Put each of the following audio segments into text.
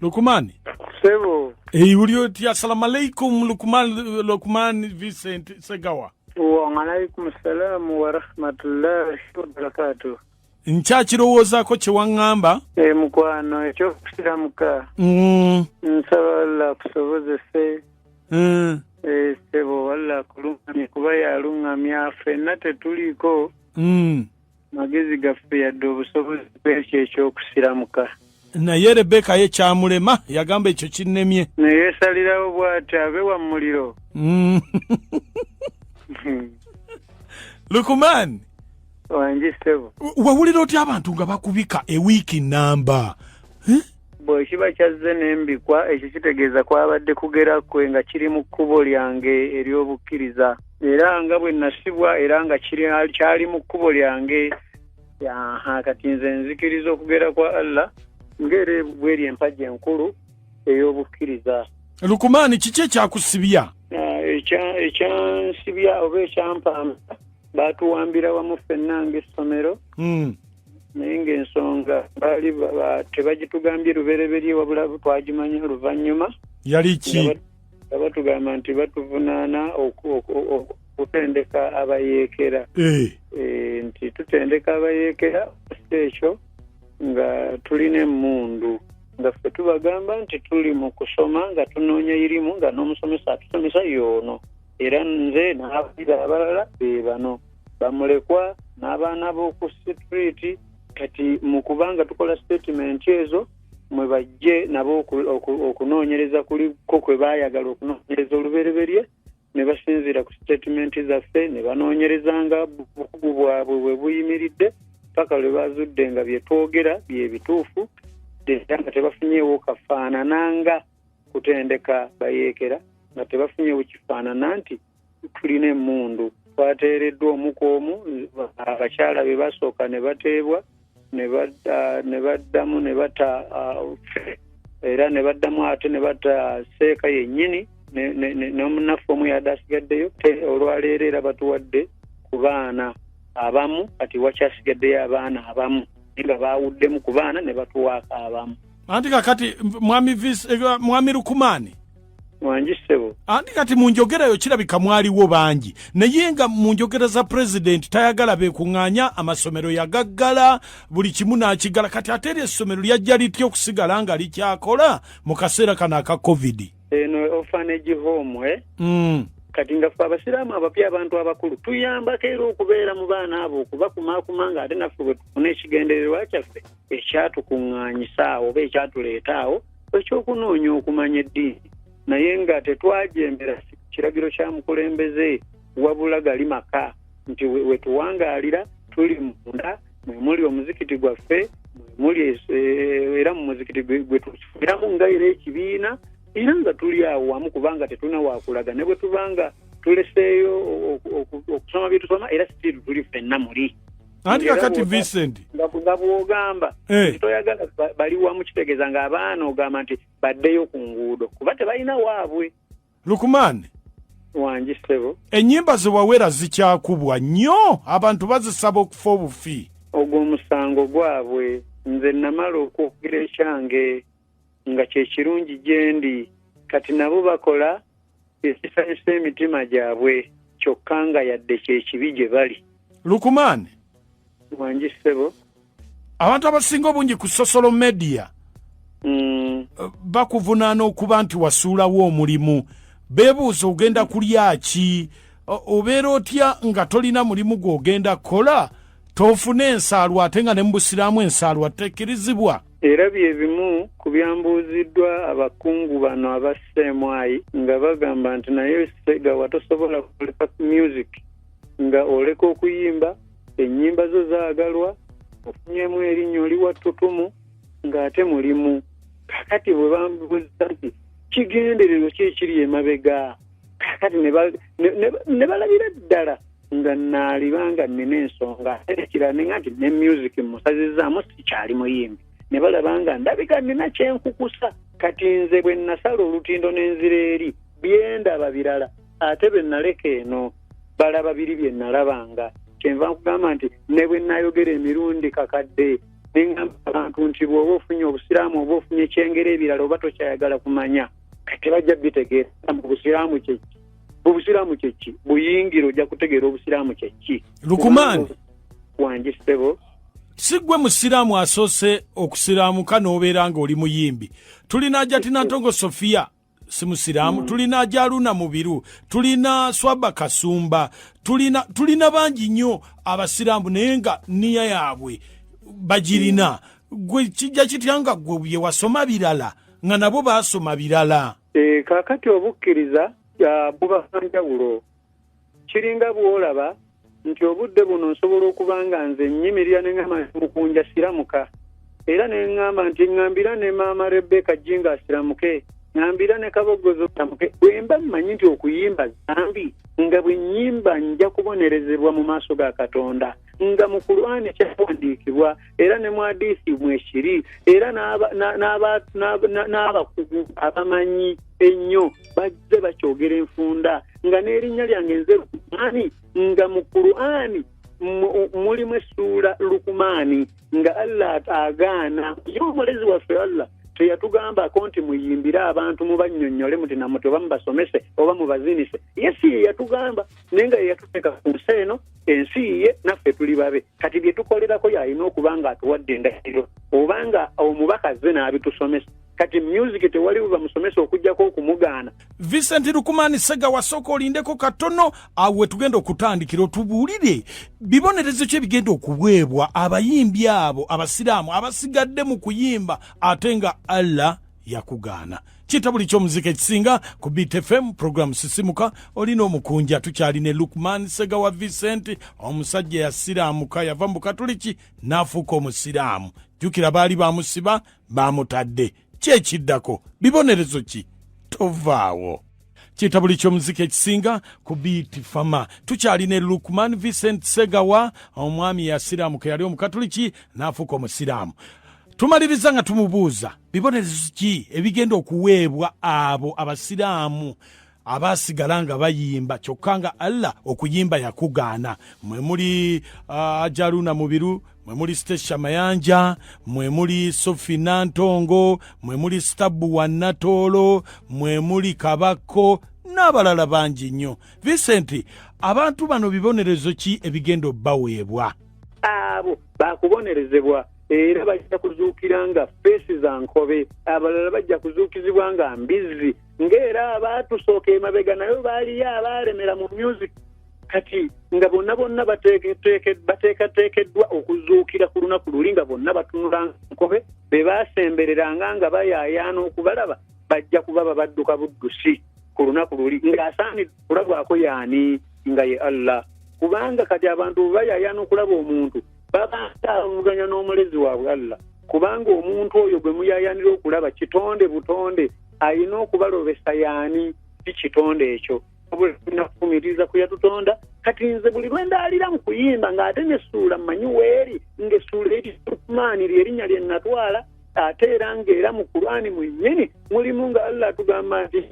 Lukumani. Sebo. Hey, uli otya? Assalamu alaikum, Lukuman, Lukuman Vincent Segawa. Wa alaikum salamu wa rahmatullahi wa barakatuh. Nkyakirowoozaako kye waŋŋamba. E mukwano, ekyokusiramuka. Nsaba Allah akusobozese. E, sebo, Allah akuluŋŋamye kuba yaluŋŋamya ffenna, tetuliiko magezi gaffe yadde obusobozi bwekyo ekyokusiramuka. Naye Rebeka ye kyamulema, yagamba ekyo kinnemye. Neyeesalirawo bw'ati abe wa muliro. Lukuman. Wangi ssebo. Wawulira otya abantu nga bakubika ewiiki namba? Bwe kiba kyazze n'embikwa, ekyo kitegeeza kwabadde kugera kwe nga kiri mu kkubo lyange ery'obukkiriza, era nga bwe nasibwa, era nga kyali mu kkubo lyange. Aha, kati nze nzikiriza okugera kwa Allah ng'era bweri empagi enkulu ey'obukkiriza. Lukumaani, kiki ekyakusibya? Ah, ekyansibya oba ekyampamba, baatuwambira wamu ffenna ng'essomero, naye ng'ensonga baali tebagitugambye lubereberye, wabula twagimanya oluvannyuma. Yali ki? Nga batugamba nti batuvunaana okutendeka abayeekera. Nti tutendeka abayeekera, si ekyo nga tulina emmundu, nga ffe tubagamba nti tuli mu kusoma nga tunoonya irimu, nga n'omusomesa atusomesa yoono, era nze n'abayizi abalala be bano bamulekwa n'abaana b'oku street. Kati mu kubanga tukola statement ezo, mwe bajje nabo okunoonyereza kuliko kwe baayagala okunoonyereza olubereberye, ne basinziira ku statement zaffe ne banoonyerezanga bukugu bwabwe bwe buyimiridde paka lwe bazudde nga bye twogera bye bituufu, era nga tebafunyeewo kafaanananga kutendeka bayeekera, nga tebafunyeewo kifaanana nti tulina emmundu. Twateereddwa omu ku omu, abakyala be basooka ne bateebwa, ne baddamu ne bata ffe, era ne baddamu ate ne bata seeka yennyini n'omunnaffe omu yadde asigaddeyo. Te olwaleero era batuwadde ku baana abamu, kati wakyasigaddeyo abaana abamu, naye nga baawuddemu ku baana ne batuwaako abamu. Anti kakati mwami mwami Lukumaani. Wangi ssebo. Anti kati mu njogerayo kirabika mwaliwo bangi, naye nga mu njogera za pulezidenti tayagala beekuŋŋaanya, amasomero yagaggala, buli kimu n'akigala. Kati ate eri essomero lyajja litya okusigala nga likyakola mu kaseera kano aka COVID? Eno orphanage home, eh? Kati nga ffe abasiraamu abapya, abantu abakulu, tuyambako era okubeera mu baana abo, okubakumaakuma, nga ate naffe bwe tufuna ekigendererwa kyaffe ekyatukuŋŋaanyisa awo oba ekyatuleeta awo, ekyokunoonya okumanya eddiini, naye nga tetwajembera kiragiro kya mukulembeze, wabula gali maka nti we tuwangaalira tuli munda, mwe muli omuzikiti gwaffe, mwe muli era mu muzikiti gwe tufuniramu nga era ekibiina, era nga tuli awo wamu, kubanga tetulina wakulaga ne bwe tubanga tuleseeyo okusoma bye tusoma, era still tuli ffenna muli. Anti kakati Vincent, nga bw'ogamba nti toyagala bali wamu, kitegeeza ng'abaana ogamba nti baddeyo ku nguudo kuba tebalina waabwe. Lukumaani. Wangi ssebo. Ennyimba ze wawera zikyakubwa nnyo, abantu bazisaba okufa obufi. Ogwo omusango gwabwe. Nze namala okwogera ekyange nga kyekirungi gye ndi, kati nabo bakola ekisanyusa emitima gyabwe, kyokka nga yadde kyekibi gye bali. Lukumaani. Wangi ssebo. Abantu abasinga obungi ku social media bakuvunaana okuba nti wasuulawo omulimu. Beebuuza ogenda kulya ki, obeera otya nga tolina mulimu gw'ogenda kukola, tofune ensaalwa, ate nga ne mu busiraamu ensaalwa tekkirizibwa. Era bye bimu ku byambuuziddwa abakungu bano aba CMI, nga bagamba nti naye Segawa, tosobola kuleka music nga oleka okuyimba, ennyimba zo zaagalwa, ofunyemu erinnya, oli wa ttutumu, ng'ate mulimu. Kakati bwe bambuuza nti kigendererwa ki ekiri emabega, kakati ne balabira ddala nga naaliba nga nnina ensonga, ate ekirala nenga nti ne music musazizaamu, sikyali muyimbi, ne balaba nga ndabika nnina kyenkukusa. Kati nze bwe nasala olutindo n'enzira eri, byendaba birala, ate bwe naleka eno balaba biri bye nalabanga. Kyenva nkugamba nti ne bwe nayogera emirundi kakadde. Nengamba abantu nti bw'oba ofunye obusiraamu oba ofunye ekyengera ebirala oba tokyayagala kumanya, kati bajja bitegeera obusiraamu kyeki. Obusiraamu kyeki? Buyingira ojja kutegeera obusiraamu kyeki. Lukumaani wangi ssebo. Si ggwe musiraamu asoose okusiraamuka n'obeera ng'oli muyimbi. Tulina Ajatina Ntongo Sofia, si musiraamu. Tulina Jaluna Mubiru, tulina Swaba Kasumba, tulina bangi nnyo abasiraamu naye nga niya yaabwe bagirina. Gwe kijja kitya nga gwe bye wasoma birala nga nabo baasoma birala? Kaakati obukkiriza buba njawulo. Kiringa bw'olaba nti obudde buno nsobola okuba nga nze nnyimirira ne ŋŋamba nti mukunja siramuka, era ne ŋŋamba nti ŋŋambira ne maama Rebecca Jinga asiramuke, ŋŋambira ne Kabogozo asiramuke. Bwe mba mmanyi nti okuyimba zambi, nga bwe nnyimba nja kubonerezebwa mu maaso ga Katonda, nga mu Kur'ani kyawandiikibwa era ne mu hadiisi mwekiri, era n'abakugu abamanyi ennyo bazze bakyogera enfunda, nga n'erinnya lyange nze Lukumaani, nga mu Kur'ani mulimu essuula Lukumaani, nga Allah agaana. Ye omulezi waffe Allah teyatugambako nti muyimbire abantu mubannyonnyole muti namuti oba mubasomese oba mubazinise. Ye si ye yatugamba, naye nga ye yatuteeka ku nsi eno, ensi ye naffe tuli babe. Kati bye tukolerako y'alina okuba nga atuwadde endagiriro oba nga omubaka azze n'abitusomesa. Kati music tewali bwe bamusomesa okuggyako okumugaana. Vincent Lukumaani Ssegawa, sooka olindeko katono awo we tugenda okutandikira otubuulire bibonerezo ki ebigenda okuweebwa abayimbi abo abasiraamu abasigadde mu kuyimba ate nga Allah yakugaana. Kita buli ky'omuzika ekisinga ku Beat FM program Sisimuka, olina omukunja. Tukyali ne Lukman Ssegawa Vincent, omusajja yasiraamuka, yava mu Bukatuliki n'afuuka omusiraamu. Jjukira baali bamusiba bamutadde. Ki ekiddako? Bibonerezo ki? Tovaawo. Kita buli ky'omuzika ekisinga ku Beat Fama. Tukyali ne Lukman Vincent Ssegawa, omwami yasiraamuka, yali omukatuliki n'afuuka omusiraamu. Tumaliriza nga tumubuuza bibonerezo ki ebigenda okuweebwa abo abasiraamu abaasigala nga bayimba kyokka nga Allah okuyimba yakugaana. Mwe muli Ajaruna Mubiru, mwe muli Stecia Mayanja, mwe muli Sophie Nantongo, mwe muli Stabu wa Natoolo, mwe muli Kabako n'abalala bangi nnyo. Vincent, abantu bano bibonerezo ki ebigenda obbaweebwa? Abo bakubonerezebwa era bajja kuzuukira nga feesi za nkobe, abalala bajja kuzuukizibwa nga mbizzi, ng'era abaatusooka emabega nayo baaliyo abaalemera mu music. Kati nga bonna bonna bateekateekeddwa okuzuukira ku lunaku luli nga bonna batunula nkobe, be baasembereranga nga bayaayaana okubalaba bajja kuba babadduka buddusi ku lunaku luli. Ng'asaanidde okulabwako yaani? Nga ye Allah. Kubanga kati abantu bwe bayaayaana okulaba omuntu babanga abavuganya n'omulezi waabwe Allah, kubanga omuntu oyo gwe muyaayaanira okulaba kitonde butonde, alina okubalobesa yaani? Si kitonde ekyo. Nakufumiitiriza ku yatutonda. Kati nze buli lwe ndaalira mu kuyimba ng'ate n'essuula mmanyi weeri, ng'essuula eri Lukumaani ly'erinnya lye natwala, ate era ng'era mu Kur'ani mwennyini mulimu nga Allah atugamba nti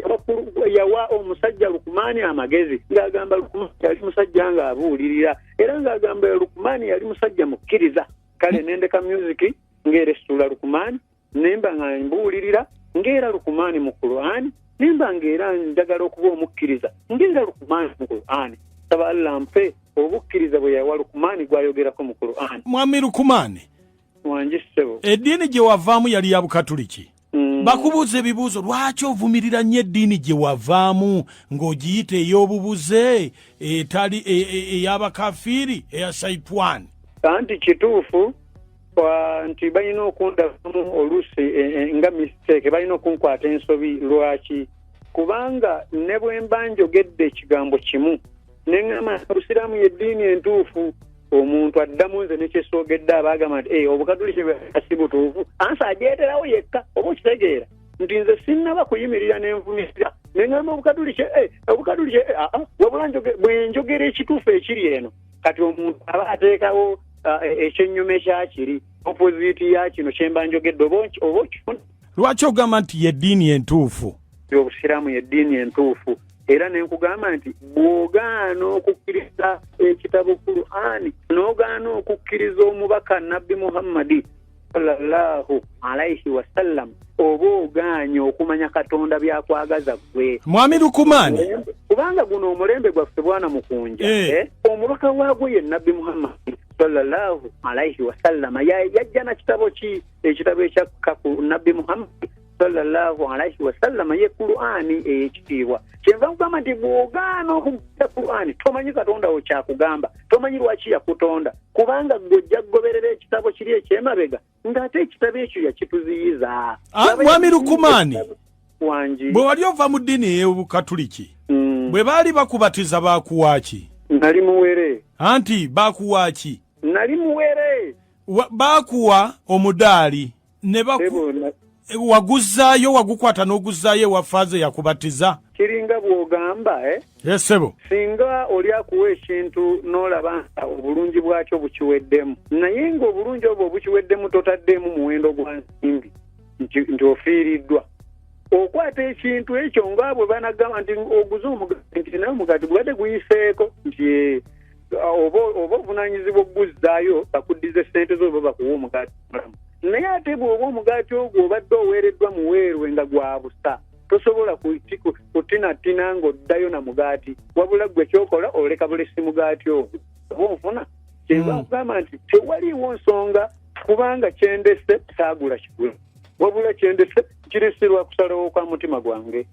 yawa omusajja Lukumaani amagezi, ng'agamba Lukumaani yali musajja ng'abuulirira, era ng'agamba Lukumaani yali musajja mukkiriza. Kale nendeka music ng'era essuula Lukumaani, nemba nga mbuulirira ng'era Lukumaani mu Kur'ani, nemba ng'era njagala okuba omukkiriza ng'era Lukumaani mu Kur'ani. Saba Allah mpe obukkiriza bwe yawa Lukumaani gw'ayogerako mu Kur'ani. Mwami Lukumaani wangi ssebo, eddiini gye wavaamu yali ya Bukatuliki. Bakubuuza ebibuuzo, lwaki ovumirira nnyo eddiini gye wavaamu ng'ogiyita ey'obubuze, etali ey'abakafiiri, eya shaitwani? Anti kituufu nti balina okundabamu oluusi nga mistake, balina okunkwata ensobi. Lwaki? Kubanga ne bwe mba njogedde ekigambo kimu ne ŋŋamba nti obusiraamu y'eddiini entuufu, omuntu addamu nze nekyesoogedde aba agamba nti obukatuliki si butuufu, ansi agyeterawo yekka. Oba okitegeera nti nze sinnaba kuyimirira nenvumirira ne ŋŋamba obukatuliki, obukatuliki, wabula bwe njogera ekituufu ekiri eno. Kati omuntu aba ateekawo ekyennyuma ekyakiri opposite ya kino kyemba njogedde. Oba okifuna? Lwaki ogamba nti yeddiini entuufu? Obusiraamu yeddiini entuufu, era nenkugamba nti bw'ogaana okukkiriza ekitabo Kur'ani n'ogaana okukkiriza omubaka Nabbi Muhammadi. Sallallahu alaihi wasallam, oba ogaanye okumanya Katonda byakwagaza ggwe. Mwami Lukumaani, kubanga guno omulembe gwaffe, bwana Mukunja, omubaka waagwo ye Nabbi Muhammad sallallahu alaihi wasallama. Yajja na kitabo ki? Ekitabo ekyakka ku Nabbi Muhammad sallallahu alaihi wasallama ye Qur'ani ey'ekitiibwa. Kyenva nkugamba nti bw'ogaana okugenda Qur'ani, tomanyi Katonda wo kyakugamba, tomanyi lwaki yakutonda, kubanga gwe ojja kugoberera ekitabo kiri ekyemabega, ng'ate ekitabo ekyo yakituziyiza. Mwami Lukumaani, Wangi. bwe wali ova mu ddiini ey'Obukatuliki, bwe baali bakubatiza, baakuwaaki? Nali muwere. Anti baakuwaaki? Nali muwere. Baakuwa omudaali ne baku Ebo waguzzaayo, wagukwata n'oguzzaayo ewa faaze yakubatiza? Kiringa bw'ogamba, eh? Esebo. Singa oli akuwa ekintu n'olaba nga obulungi bwakyo bukiweddemu, naye ng'obulungi obwo obukiweddemu totaddeemu muwendo gwa nsimbi, nti ofiiriddwa, okwata ekintu ekyo nga bwe banagamba nti oguze omugaati, nti naye omugaati gubadde guyiseeko, nti oba ovunaanyizibwa okuguzzaayo bakuddize sente zo oba bakuwa omugaati omulamu. Naye ate bw'oba omugaati ogwo obadde oweereddwa muweerwe nga gwa busa, tosobola kutinatina ng'oddayo na mugaati, wabula gwe kyokola oleka bulesi mugaati ogwo, oba onfuna? Kyenva nkugamba nti tewaliiwo nsonga, kubanga kyendese saagula kigula, wabula kyendese kirese lwa kusalawo kwa mutima gwange.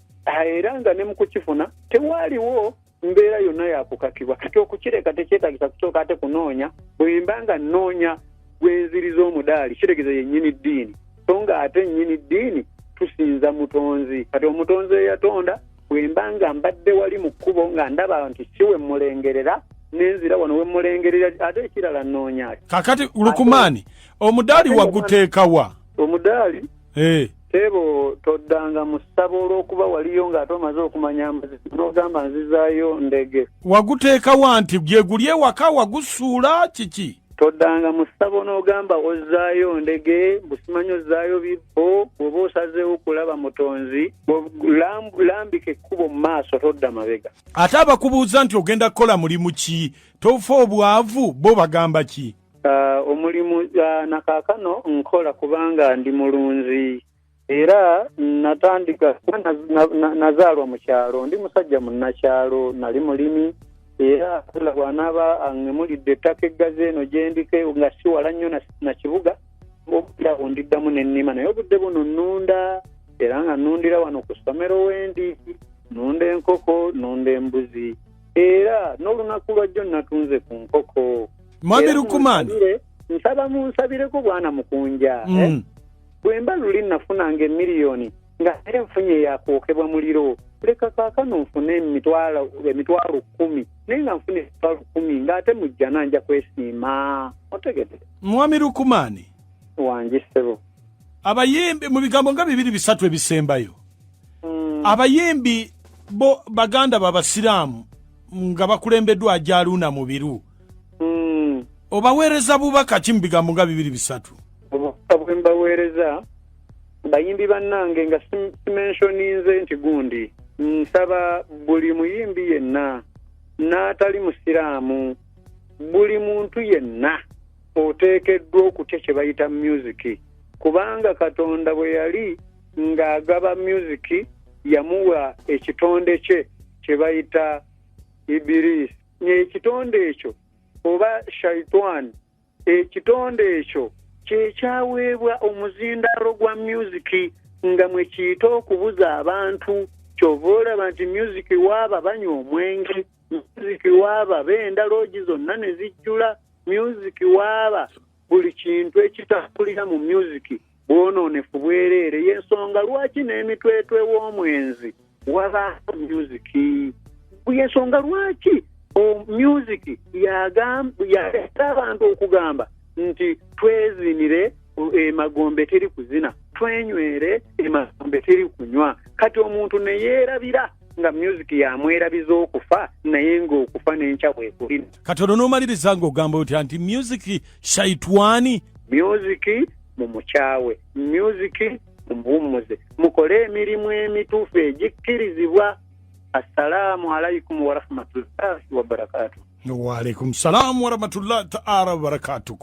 Era nga ne mu kukifuna tewaaliwo mbeera yonna yakukakibwa. Kati okukireka tekyetagisa kusooka ate kunoonya. Bwe mba nga nnoonya gwenziriza omudaali, kitegeeza ye nnyini ddiini, so nga ate nnyini ddiini tusinza mutonzi. Kati omutonzi eyatonda, bwe mba nga mbadde wali mu kkubo nga ndaba nti si we mmulengerera, nenzira wano we mmulengerera, ate ekirala nnoonya ki? Kakati Lukumaani, omudaali waguteekawa? Omudaali? Teebo, toddanga mu ssabo olw'okuba waliyo ng'ate omaze okumanya amazima n'ogamba nzizaayo ndege. Waguteekawa? Nti gye guli ewaka, wagusuula, kiki? Toddanga mu ssabo n'ogamba ozzaayo ndege, busimanyi ozzaayo bibbo. Bw'oba osazeewo kulaba mutonzi, lambika ekkubo mu maaso, todda mabega. Ate abakubuuza nti ogenda kukola mulimu ki, tofa obwavu, bo bagamba ki? Omulimu nakaakano nkola kubanga ndi mulunzi, era natandika nazaalwa mu kyalo, ndi musajja munnakyalo, nali mulimi. Era Allah bw'anaaba aŋŋemulidde ettaka eggazi eno gye ndike nga si wala nnyo na kibuga, awo ndiddamu nennima. Naye obudde buno nnunda, era nga nnundira wano ku ssomero wendi, nnunda enkoko, nnunda embuzi, era n'olunaku lwajjo natunze ku nkoko. Mwami Era Lukumaani, nsaba munsabireko, bwana Mukunja, eh? Bwe mba luli nafunanga emiliyoni nga naye nfunye yakwokebwa muliro, leka kaakano nfune 10,000, naye nga nfune 10,000 ng'ate mujjana nja kwesiima, otegedde? Mwami Lukumaani, Wangi ssebo. abayimbi, mu bigambo nga bibiri bisatu ebisembayo, abayimbi bo baganda babasiraamu nga bakulembeddwa Ajaluuna Mubiru, obaweereza bubaka ki mu bigambo nga bibiri bisatu? Obubaka bwe mbaweereza bayimbi bannange, nga simentioninze nti gundi, nsaba buli muyimbi yenna n'atali musiraamu, buli muntu yenna oteekeddwa okutya kye bayita music, kubanga Katonda bwe yali ng'agaba music yamuwa ekitonde kye kye bayita Ibirisi. Ekitonde ekyo oba shaitwani, ekitonde ekyo kyekyaweebwa omuzindaalo gwa music nga mwe kiyita okubuza abantu. Kyova olaba nti music waaba banywa omwenge, music waaba benda loogi zonna ne zijjula, music waaba buli kintu ekitambulira mu music bwonoonefu bwereere. Yensonga lwaki n'emitwetwe w'omwenzi wabaawo music, yensonga lwaki music yaleeta abantu okugamba nti twezinire emagombe teri kuzina, twenywere emagombe teri kunywa. Kati omuntu ne yeerabira nga music yamwerabiza okufa, naye ng'okufa n'enkya bwekuli. Kati olwo n'omaliriza ng'ogamba otya nti music shaitwani? Music mumukyawe, music mumuwummuze, mukole emirimu emituufu egikkirizibwa. Assalaamu alaikum warahmatullahi wabarakatuh. Waalaikum salaamu warahmatullahi taala wabarakatuku.